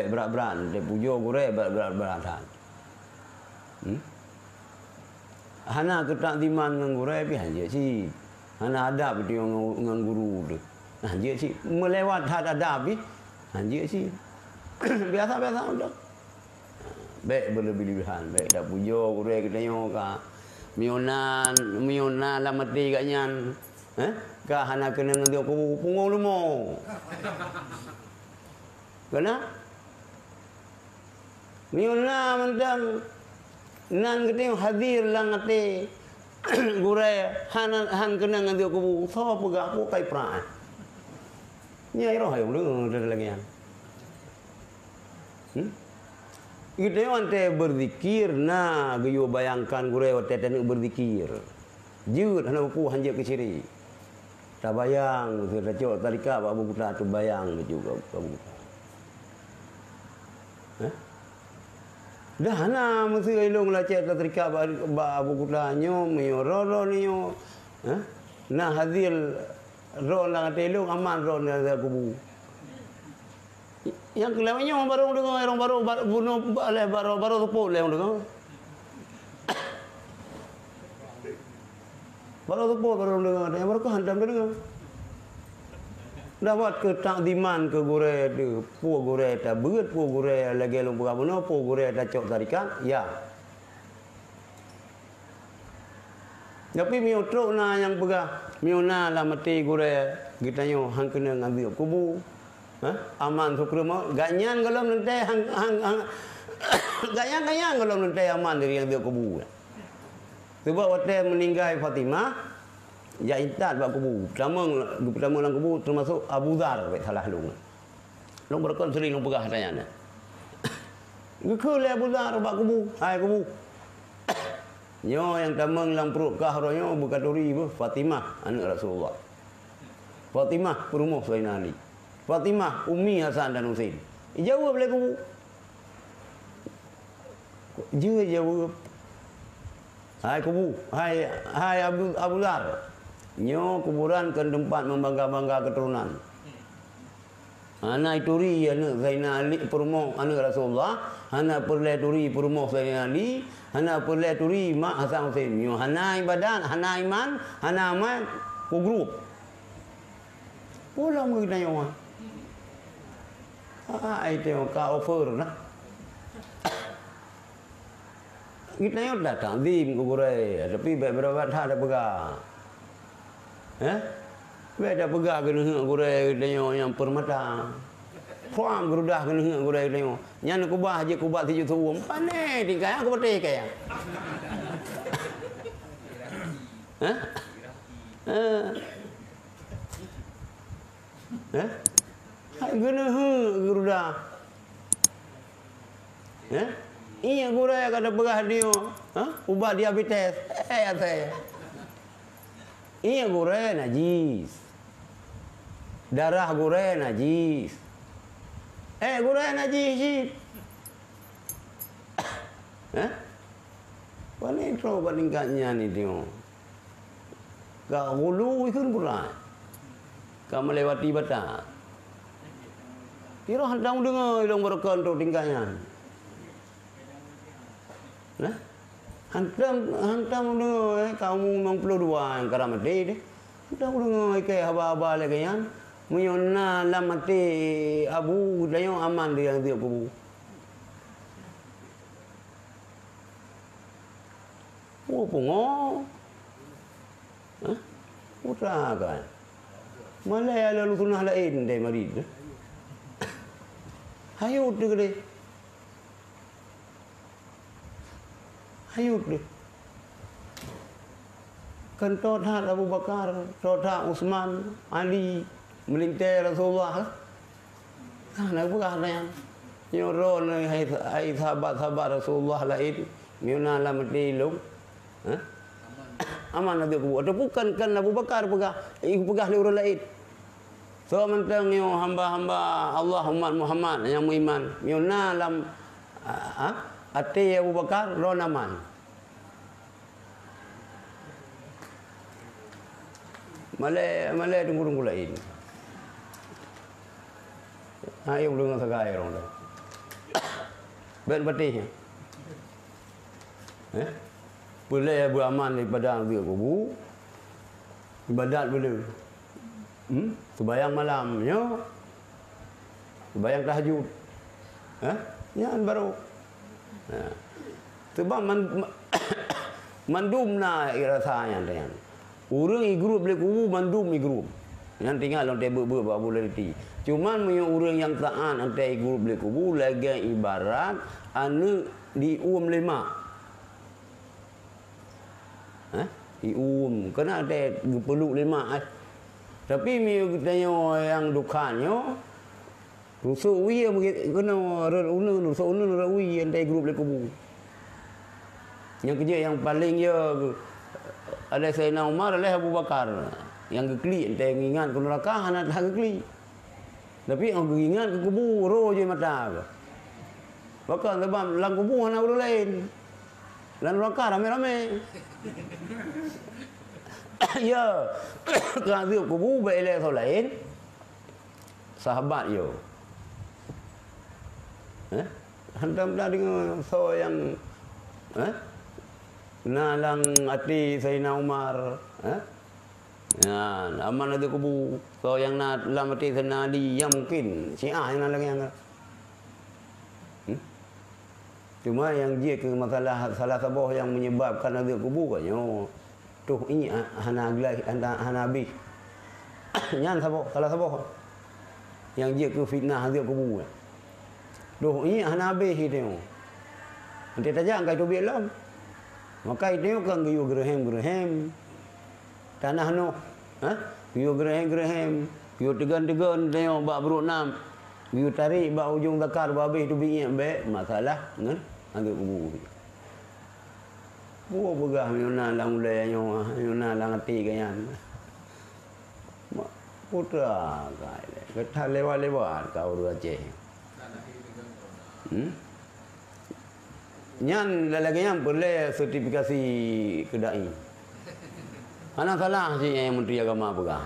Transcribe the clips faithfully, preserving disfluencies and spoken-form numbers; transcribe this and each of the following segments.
brat-brat, teupujoe gurée brat-brat that. Hmm? Hana keutakziman ngon gurée pih hanjeuet cit. Hana adab ngon, ngon guru teuh. Hanjeuet cit. Meulewat that adab pih hanjeuet cit. Biasa-biasa mantong. Bék berlebih-lebihan, bék tapujoe gurée geutanyoe ka. Meunyoe na, meunyoe na lam até geuh nyan, eh, ka hana keunong ngon kubu, pungo leumo. Keunan? Meunyoe na mantong nan geutanyoe hadir lam até gurée hana, han keunong ngon kubu, soe peugah, peue kai prang? Nyan roh ayong deungoe lagée nyan. Hmm? Geutanyoe watée beuzikir na geuyue bayangkan gurée watée taneuk beuzikir. Jeuet hana peue hanjeuet keu syirik. Tabayang, tacok tarikat bak Abu Kuta, teubayang bacut bak Abu Kuta. Hah? Dah hana meuseu ilong lacet tarikat bak, bak Abu Kuta nyoe, meunyoe roh-roh nyoe. Hah? Na hadir roh lam até ilong, aman roh lam kubu. Nyang keu lewat nyoe barô deungoe, barô, barô, bunoe, lé barô, barô seupôt lé deungoe. Barô seupôt barô deungoe, nyang barô keuh hantom deungoe. Dapat keu takziman keu gurée teuh, peue gurée tabeuet, peue gurée lagée lôn peugah bunoe, peue gurée tacok tarikat, ya. Tapi meunyoe trok na nyang peugah, meunyoe na lam até gurée geutanyoe han keunong ngon azeub kubu, ha? Aman sukreuma, gobnyan gohlom leuntée han, han, han, gobnyan, gobnyan gohlom leuntée aman dari azeub kubu. Sabab watée meuninggai Fatimah, jak intat bak kubu, tamong, geupeutamong lam kubu, teumasok Abu Dzar, bék salah lôn. Lôn beureukan sering lôn peugah tanya nyan. Geukheun lé Abu Dzar bak kubu, "Hai kubu, nyoe nyang tamong lam pruet kah uroe nyoe beuka turi beuh, Fatimah aneuëk Rasulullah. Fatimah peurumoh Saidina Ali. Fatimah ummi Hasan dan Husein." Ijaweueb lé kubu. Jeuet jaweueb, "Hai kubu, hai, hai Abu, Abu Dzar, nyoe kuburan kon teumpat meubangga-bangga keuturonan. Hana ituri aneuëk Zainal Ali peurumoh aneuëk Rasulullah, hana peureulée turi peurumoh Zainal Ali, hana peureulée turi mak Hasan Husein. Nyoe hana ibadat, hana iman, hana amal, ku grup." Pulang meugeunanyoe. Ah, ai teuh ka over nah. Geutanyoe dah takzim keu gurée, tapi bék beureubat that tapeugah. Heh? Bék tapeugah keuneuk gurée geutanyoe nyang peurmata. Puang geurudah keuneuk gurée geutanyoe. Nyan kubah jeuet kubah sijuek suwuem. Pané tingkai aku beuteh kaya. Heh? Heh. Eh? Hai geuneuk geurudah. Eh? Iya gurée ka tapeugah nyoe, ha? Ubat diabetes. Eh, asai. Iya gurée najis. Darah gurée najis. Eh, gurée najis cit. Eh? Pane trok bak tingkat nyan itu. Ka ghulu ikheun beurah. Ka meulewati batas. Pih hantom deungoe ilong beureukan trok tingkat nyan. Nah, hantom, hantom deungoe, eh, ka umu limong ploh dua nyang ka rhot maté deh. Hantom deungoe ikei haba-haba lagée nyan. Meunyoe na lam até Abu geutanyoe aman di lam kubu. Oh, pungo. Hah? Putra kan. Malée lalu sunah laén deh marit. Hayut deh gede. Hayut deh. Kan tot that Abu Bakar, tot that Utsman, Ali, meulintée Rasulullah. Nah, na peugah nyan. Nyoe droeneuh hai, hai sahabat-sahabat Rasulullah laén, meunyoe na lam até lôn, ha? Aman lagée kubu. Ataupun kan, kan Abu Bakar peugah, eh, peugah lé ureuëng laén. Soe mantong nyoe hamba-hamba Allah umat Muhammad nyang meuiman, meunyoe na lam, a, a, até Abu Bakar, droeneuh aman. Malée, malée teungku-teungku laén. Ha, nyang deungoe sagai ureuëng tu. Bèk patéh. Eh? Peulée beuaman daripada azeueb kubu, ibadat beuleu. Hmm? Seubayang malam, nyoe. Seubayang tahajud. Eh? Nyan barô. Ha. Sebab man-, ma-, mandum na rasa nyan, nyan. Ureuëng igrueb lé kubu mandum igrueb. Nyan tinggai lôn teubiet-biet bak buleuen ti. Cuman meunyoe ureuëng nyang taát ante igrueb lé kubu lagée ibarat aneuëk diuem lé mak. Hah? Diuem. Keunan ante geupeuluk lé mak, eh. Tapi meunyoe geutanyoe nyang dukhan nyoe, rusok wie meuge-, keunoe rot uneun, rusok uneun rot wie ante grueb lé kubu. Nyang keujeuet nyang paleng ya alah Saidina Umar, alah Abu Bakar. Nyang geuklik ante ngingat keu neuraka hana that geuklik. Tapi nyang geuingat keu kubu, roh jih mata. Bahkan sabab lam kubu hana ureuëng laén. Lam neuraka ramé-ramé. Ya, keu azeueb kubu bak ilée soe laén. Sahabat yo. Eh? Hantom dah deungoe soe nyang, eh? Na lam até Saidina Umar, eh? Nyan, aman lagée kubu. Soe nyang na lam até Saidina Ali, nyang mungkin Syiah nyang na lagée nyan. Hmm? Cuma nyang jeuet keu masalah salah saboh nyang menyebabkan azeueb kubu ka nyoe. Toh iék ha-, hana gleh, hana, hana habéh. Nyan saboh, salah saboh. Nyang jeuet keu fitnah azeueb kubu. Toh iék hana habéh itu. Nanti tajak angkai teubiet lom. Maka itu kan geuyue geureuhem-geureuhem. Tanah Noh, ha? Geuyue geureuhem-geureuhem, geuyue teugon-teugon tanyoe bak brok nam, geuyue tarek bak ujong zakar, bah habéh teubiet iék bék masalah ngon azeueb kubu. Buet peugah meunyoe na lam ulée nyoe, meunyoe na lam até geuh nyan. Mak, putra ka ilée, ka that lewat-lewat ka ureuëng Aceh. Hmm? Nyan lagée nyan peureulée sertifikasi keu dai. Hana salah cit nyang Menteri Agama peugah.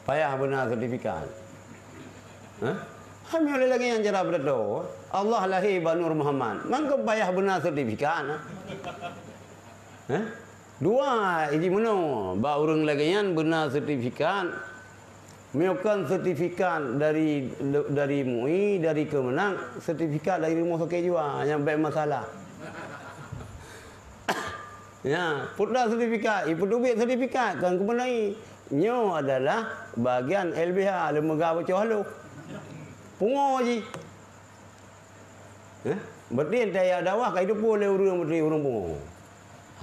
Payah beuna sertifikat. Hah? Hana lé lagée nyan cara beureudoa. Allah lahé bak Nur Muhammad. Mangkeup payah beuna sertifikat. Hah? Dua, iji meunoe, bak ureuëng lagée nyan beuna sertifikat. Meunyoe kon sertifikat dari, dari MUI, dari Kemenag, sertifikat dari rumoh sakét jiwa, nyang bék masalah. Ya, peue sertifikat, ipeuteubiet sertifikat, kon keumeunai. Nyoe adalah bagian L B H, lembaga bacoe haloh. Pungo jih. Eh? Berarti entah ya dakwah ka itu pun lé ureuëng berarti ureuëng pungo.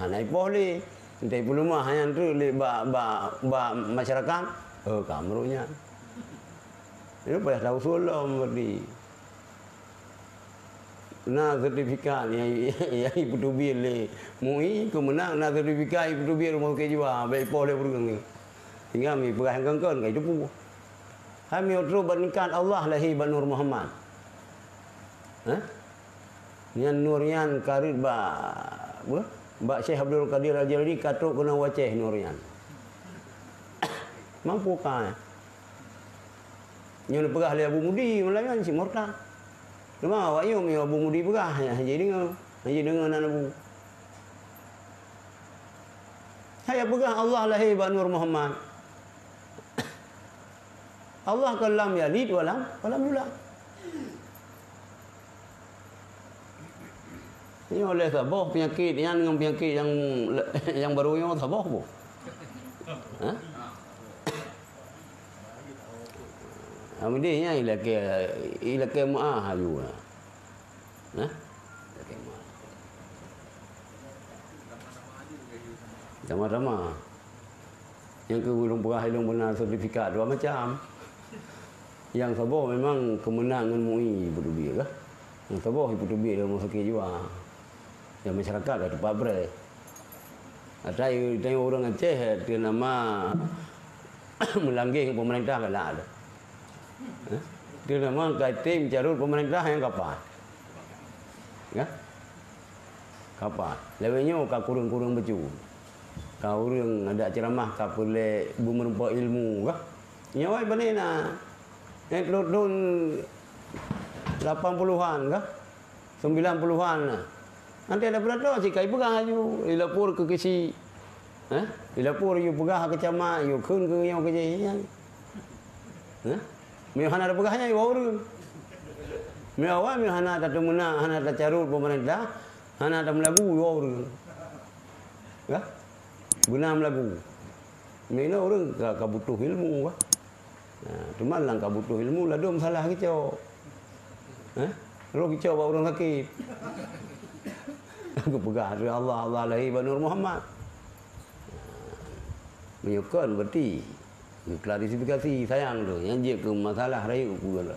Hana ipoh lé. Entah peuleumah hanya tu lé bak, bak, bak masyarakat. Oh, ka meuruk nyan. Itu payah tahu sulom berarti. Na sertifikat yang, yang ipeuteubiet lé MUI, Kemenag, na sertifikat ipeuteubiet rumoh sakét jiwa, bék ipoh lé ureuëng ni. Tinggai mi peugah nyang kon-kon ka itu pun. Hai mi trok bak ningkat Allah lahé bak Nur Muhammad. Hah? Nyan nur nyan ka rhot bak, beuh? Bak Syekh Abdul Qadir Al-Jailani ka trok keunoe u Aceh nur nyan. Mampu ka. Nyoe neupeugah lé Abu Mudi, malam nyan cit murtad. Teuma awak nyoe meunyoe Abu Mudi peugah, hana jideungoe, hana jideungoe nan Abu. Hai peugah Allah lahé bak Nur Muhammad. Allah kan lam yalid walam, walam yulad. Nyoe lé saboh peunyakét nyan ngon peunyakét nyang, nyang barô nyoe saboh boh. Ha? Amudeh nyan ilakée, ilakée meuah aju na. Nah, sama-sama. Nyang keu ulôn peugah ilôn beuna sertifikat dua macam. Nyang saboh memang Kemenag ngon MUI ipeuteubiet kah. Nyang saboh ipeuteubiet dalam sakét jiwa. Nyang masyarakat ka teupap breh. Ata tanyoe ureuëng Aceh teu nama meulanggeng pemerintah galak tu. Eh? Teu nama ka tem carut pemerintah nyang kapai. Ya? Kapai. Lewat nyoe ka kureueng-kureueng bacut. Ka ureuëng ada ceramah ka peureulée beumeureumpok ilmu kah? Nyoe bani na. Eh, lôn lapan puluhan kah? Sembilan puluhan na. Nanti ada pidato, si kai peugah laju, ilapor keu kisi. Eh? Ilapor, yue peugah keu camat, yue kheun keu nyoe keu jih nyan. Eh? Meunyoe hana tapeugah nyan, iwoe ureueng. Meunyoe awai, meunyoe hana tateumeunak, hana tacarot pemerintah, hana tameulagu, iwoe ureueng. Kah? Beuna meulagu. Meunyoe ureueng ka, ka butuh ilmu, kah? Nah, teuma lam ka butuh ilmu, ladôm salah geucok. Eh? Roh geucok bak ureueng sakét. Geupeugah lé Allah, Allah lahé bak Nur Muhammad. Meunyoe kon, berarti geuklarifikasi sayang tu, nyang jeuet keu masalah rayeuk peue lah.